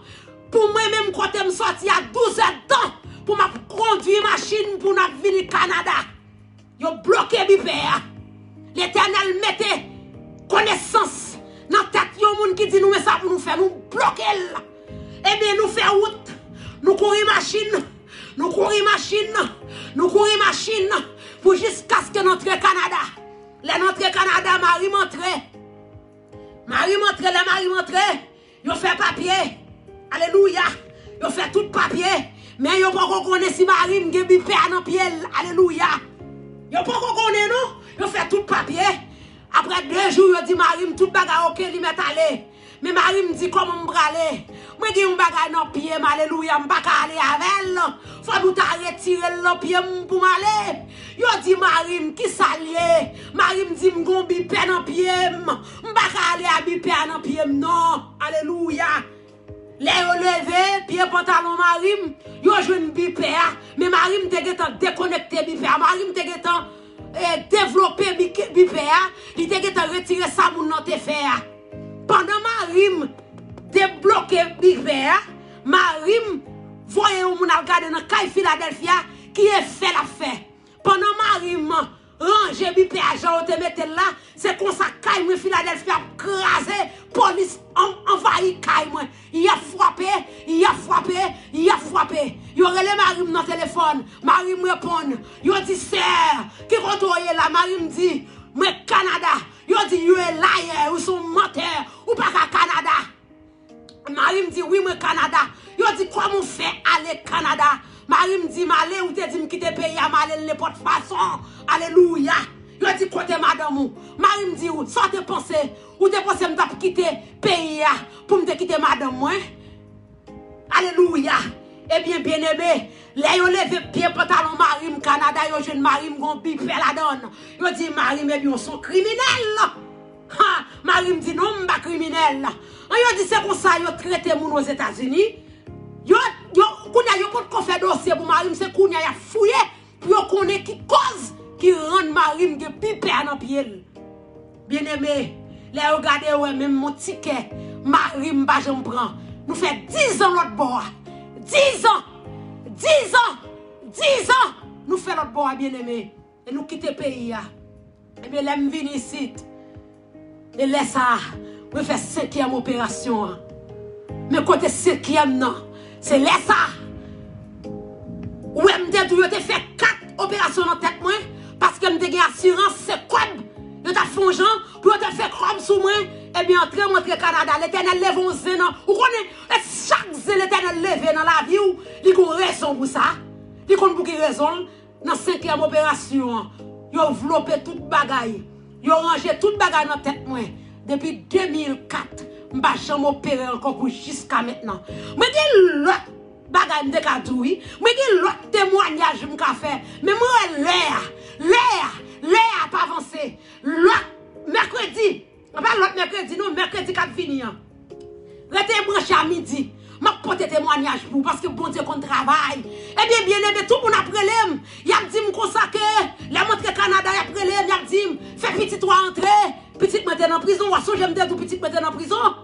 Pou mwen menm, kote m sòti a, douzèdtan pou m ap kondui machin pou n ap vini Kanada. Yo bloke bipè a. Letènèl mete konesans nan tèt yon moun ki di nou men sa pou nou fè, nou bloke l. Ebyen, nou fè wout. Nou kouri machin. Nou kouri machin. Nou kouri machin. Pou jiskaske n antre Kanada. Lè n antre Kanada, mari m antre. Mari m antre, lè mari m antre, yo fè papye. Alelouya. Yo fè tout papye. Men yo poko konnen si mari m gen bipè a nan pye l. Alelouya. Yo poko konnen non. Yo fè tout papye. Apre de jou, yo di mari m tout bagay oke, li mèt ale. Men mari m di, "Kòman m prale? Mwen gen yon bagay nan pye m, alelouya, m pa ka ale avè l. Fò nou ta retire l nan pye m pou m ale." Yo di mari m, "Kisa l ye?" Mari m di, "M gon bipè nan pye m. M pa ka ale a bipè a nan pye m, non." Alelouya. Lè yo leve pye pantalon mari m, yo jwenn bipè a. Men mari m te gentan dekonekte bipè a. Mari m te gentan eh, devlope bike- bipè a. Li te gentan retire sa moun nan te fè a. Pandan mari m debloke bipè a, mari m voye yon moun al gade nan kay Filadèlfya ki efè l ap fè. Pandan mari m ranje bipè a jan yo te mete l la, se konsa kay mwen Filadèlfya ap kraze, polis an- anvayi kay mwen. Y ap frape, y ap frape, y ap frape. Yo rele mari m nan telefòn. Mari m reponn. Yo di, "Sè, ki kote w ye la?" Mari m di, "Mwen Kanada." Yo di, "You a liar, ou se yon mantè, ou pa ka Kanada." Mari m di, "Wi, mwen Kanada." Yo di, "Kòman w fè ale Kanada?" Mari m di, "M ale, ou te di m kite peyi a, m ale l nenpòt fason." Alelouya. Yo di, "Kote madanm ou?" Mari m di, "Sa w te panse? Ou te panse m t ap kite peyi a pou m te kite madanm mwen?" Alelouya. Ebyen, byeneme, lè yo leve pye pantalon mari m Kanada, yo jwenn mari m gon bipè ladan l. Yo di mari m, "Ebyen, w se yon kriminèl." Ha! Mari m di, "Non, m pa kriminèl." An yo di, "Se konsa yo trete moun Ozetazini." Yo, yo, kounye a, yo potko fè dosye pou mari m, se kounye a y ap fouye pou yo konnen ki koz ki rann mari m gen bipè a nan pye l. Byeneme, lè yo gade yo wè menm yon tikè mari m pa janm pran. Nou fè dizan lòt bò a. Dizan! Dizan! Dizan! Nou fè lòt bò a, byeneme. E nou kite peyi a. Ebyen, lè m vini isit, e lè sa a, mwen fè senkyèm operasyon an. Men kote senkyèm nan, se lè sa a, ou wè m te di w yo te fè kat operasyon nan tèt mwen, paske m te gen asirans, se kòb, yo t ap fè yon jan pou yo te fè kòb sou mwen, ebyen, antre m antre Kanada, Letènèl leve yon zen nan, ou konnen, e chak zen Letènèl leve nan lavi w, li gon rezon pou sa, li konn pou ki rezon l, Nan senkyèm operasyon an, yo vlope tout bagay. Yo ranje tout bagay nan tèt mwen. Depi de mil kat, m pa janm opere ankò pou jiska mentnan. Mwen gen lòt bagay m te ka di w, wi. Mwen gen lòt temwanyaj m ka fè. Men mwen wè lè a, lè a, lè a ap avanse. Lòt mèkredi, apa lòt mèkredi, non, mèkredi k ap vini an. Rete branche a midi. M ap pote temwanyaj pou ou, paske Bondye konn travay. Ebyen, byeneme, tout moun ap rele m. Y ap di m konsa ke lè m antre Kanada, y ap rele m, y ap di m, "Fè pitit ou a antre." Pitit mwen te nan prizon, w a sonje m te di w pitit mwen te nan prizon?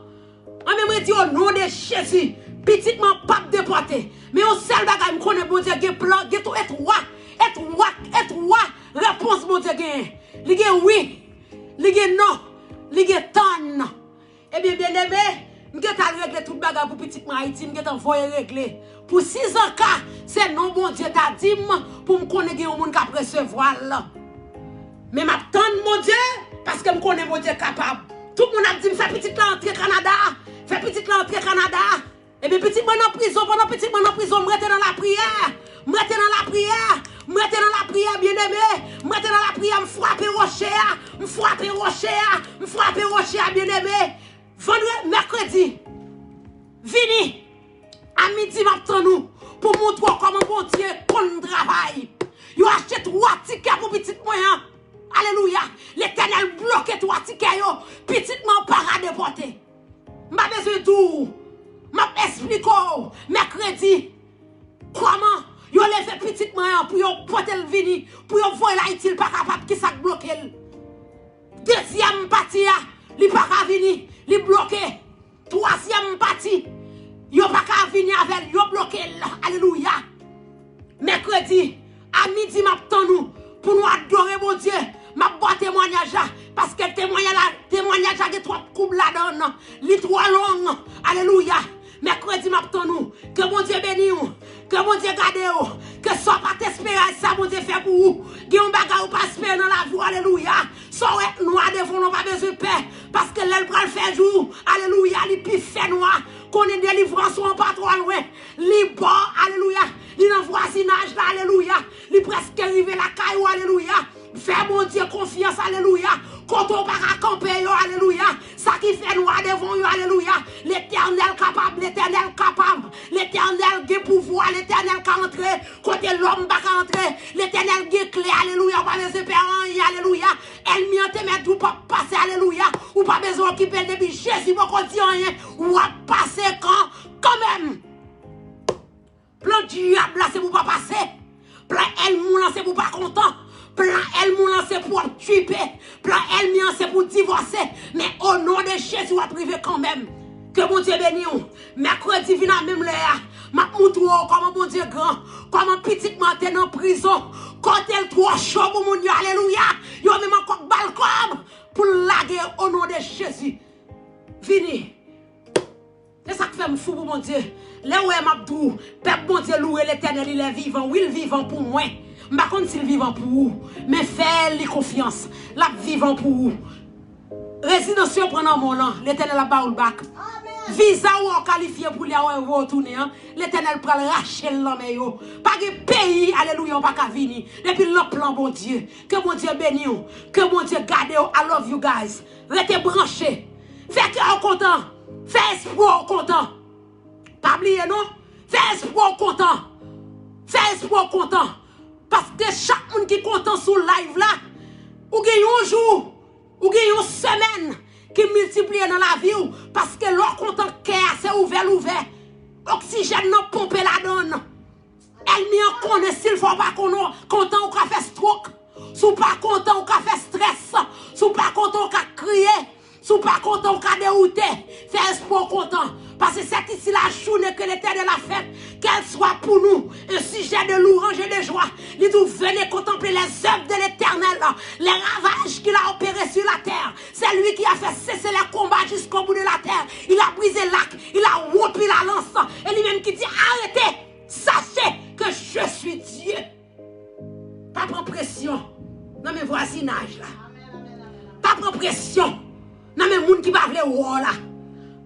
Anben, mwen di, "O non de Jezi, pitit mwen p ap depòte." Men yon sèl bagay m konnen, Bondye gen plan, gen tou etwa, etwa, etwa repons Bondye genyen. Li gen wi, li gen non, li gen tann. Ebyen, byeneme, m gentan al regle tout bagay pou pitit mwen Ayiti, m gentan voye regle. Pou sizanka se non Bondye ta di m pou m konnen gen yon moun k ap resevwa l. Men m ap tann Bondye, paske m konnen Bondye kapab. Tout moun ap di m, "Fè pitit la antre Kanada, fè pitit la antre Kanada." Ebyen, pitit mwen nan prizon, pandan pitit mwen nan prizon, m rete nan lapriyè. M rete nan lapriyè. M rete nan lapriyè, byeneme. M rete nan lapriyè, m frape woche a. M frape woche a. M frape woche a, byeneme. Vandredi, mèkredi, vini. A midi, m ap tann ou pou m montre w kòman Bondye konn travay. Yo achte twa tikè pou pitit mwen an. Alelouya. Letènèl bloke twa tikè yo. Pitit mwen an pa ka depòte. M pa bezwen di w. M ap esplike w mèkredi kòman yo leve pitit mwen an pou yo pote l vini, pou yo voye l Ayiti, l pa kapab, kisa k bloke l. Dezyèm pati a, li pa ka vini, li bloke. Twazyèm pati, yo pa ka vini avè l, yo bloke l. Alelouya. Mèkredi, a midi, m ap tann ou pou nou adore Bondye. M ap ba w temwanyaj la, paske temwanyaj la, temwanyaj la gen twòp koub ladan l. Li twò long. Alelouya. Mèkredi, m ap tann ou. Ke Bondye beni w. Ke Bondye gade w. Ke sa w pa t espere a, sa Bondye fè pou ou. Gen yon bagay ou pa espere nan lavi w. Alelouya. Sa w wè k nwa devan w lan, pa bezwen pè. Paske lè l pral fè jou, alelouya, li pi fè nwa. Konnen delivrans ou an pa twò lwen. Li ba w, alelouya. Li nan vwazinaj la, alelouya. Li prèske rive lakay ou, alelouya. Fè Bondye konfyans, alelouya. Kote w pa ka kanpe yo, alelouya. Sa ki fè nwa devan yo, alelouya. Letènèl kapab, Letènèl kapab. Letènèl gen pouvwa, Letènèl ka antre kote lòm pa ka antre. Letènèl gen kle, alelouya. Ou pa bezwen pè anyen, alelouya. Ènmi an te mèt di w p ap pase, alelouya. Ou pa bezwen okipe l depi Jezi poko di anyen. W ap pase kan, kanmenm. Plan dyab la se pou w pa pase. Plan ènmi w lan se pou w pa kontan. Plan ènmi w lan se pou w ap twipe. Plan ènmi an se pou w divòse. Men o non de Jezi w ap rive kanmenm. Ke Bondye beni w. Mèkredi vin a menm lè a. M ap moutre w kòman Bondye gran. Kòman pitit mwen te nan prizon. Kote l twò cho pou moun yo. Alelouya. Yo menm ankò k ba l kòb pou l lage o non de Jezi. Vini. Se sa k fè m fou pou Bondye. Lè w wè m ap di w, pèp Bondye louwe Letènèl, il est vivant. Wi, l vivan pou mwen. M pa konn si l vivan pou ou, men fè li konfyans. L ap vivan pou ou. Rezidans yo pran nan men w lan, Letènèl ap ba ou l bak. Viza ou a w kalifye pou li a, w voye w tounen an, Letènèl pral rache l nan men yo. Pa gen peyi, alelouya, ou pa ka vini. Depi l nan plan Bondye. Ke Bondye beni w. Ke Bondye gade w. I love you guys. Rete branche. Fè kè w kontan. Fè espri w kontan. Pa bliye non. Fè espri w kontan. Fè espri w kontan. Paske chak moun ki kontan sou live la, ou gen yon jou, ou gen yon semèn ki miltipliye nan lavi w. Paske lè w kontan, kè a se ouvè l ouvè. Oksijèn nan ponpe ladan l. Ènmi an konnen si l fè w pa konn-, kontan, ou ka fè stroke. Si w pa kontan, ou ka fè strès. Si w pa kontan, ou ka kriye. Si w pa kontan, ou ka dewoute. Fè espri w kontan. Parce que c'est ici la journée que l'Éternel a faite, qu'elle soit pour nous un sujet de louange et de joie. Li di w, venez contempler les œuvres de l'Éternel, les ravages qu'il a opérés sur la terre. C'est lui qui a fait cesser les combats jusqu'au bout de la terre. Il a brisé l'arc, il a rompu la lance. E li menm ki di, arrêtez, sachez que je suis Dieu. Pa pran presyon nan men vwazinaj la. Pa pran presyon nan men moun ki pa vle wè w la.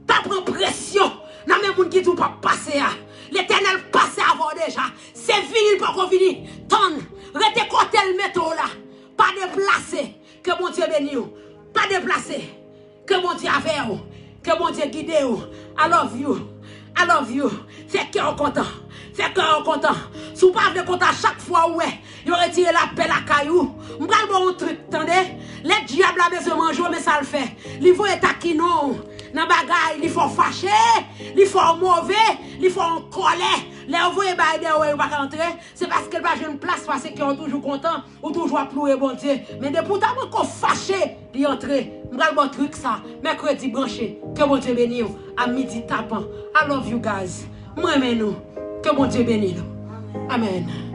Pa pran presyon nan men moun ki di w p ap pase a. Letènèl pase avè w deja. Se vini l poko vini. Tann. Rete kote l mete w la. Pa deplase. Ke Bondye beni w. Pa deplase. Ke Bondye avè w. Ke Bondye gide w. I love you. I love you. Fè kè w kontan. Fè kè w kontan. Si w pa vle kontan, chak fwa w wè yo retire lapè lakay ou, m pral ba w yon trik, tande. Lè dyab la bezwen manje w, men sa l fè. Li voye takinon w nan bagay, li fè w fache, li fè w move, li fè w an kòlè. Lè yo voye bagay dèyè w, yo pa ka antre, se paske l pa jwenn plas, paske kè w toujou kontan. Ou toujou ap louwe Bondye. Men depi w ta poko fache, li antre. M pral ba w trik sa. Mèkredi branche. Ke Bondye beni w. A midi tapan. I love you guys. M renmen nou. Ke Bondye beni nou. Amèn.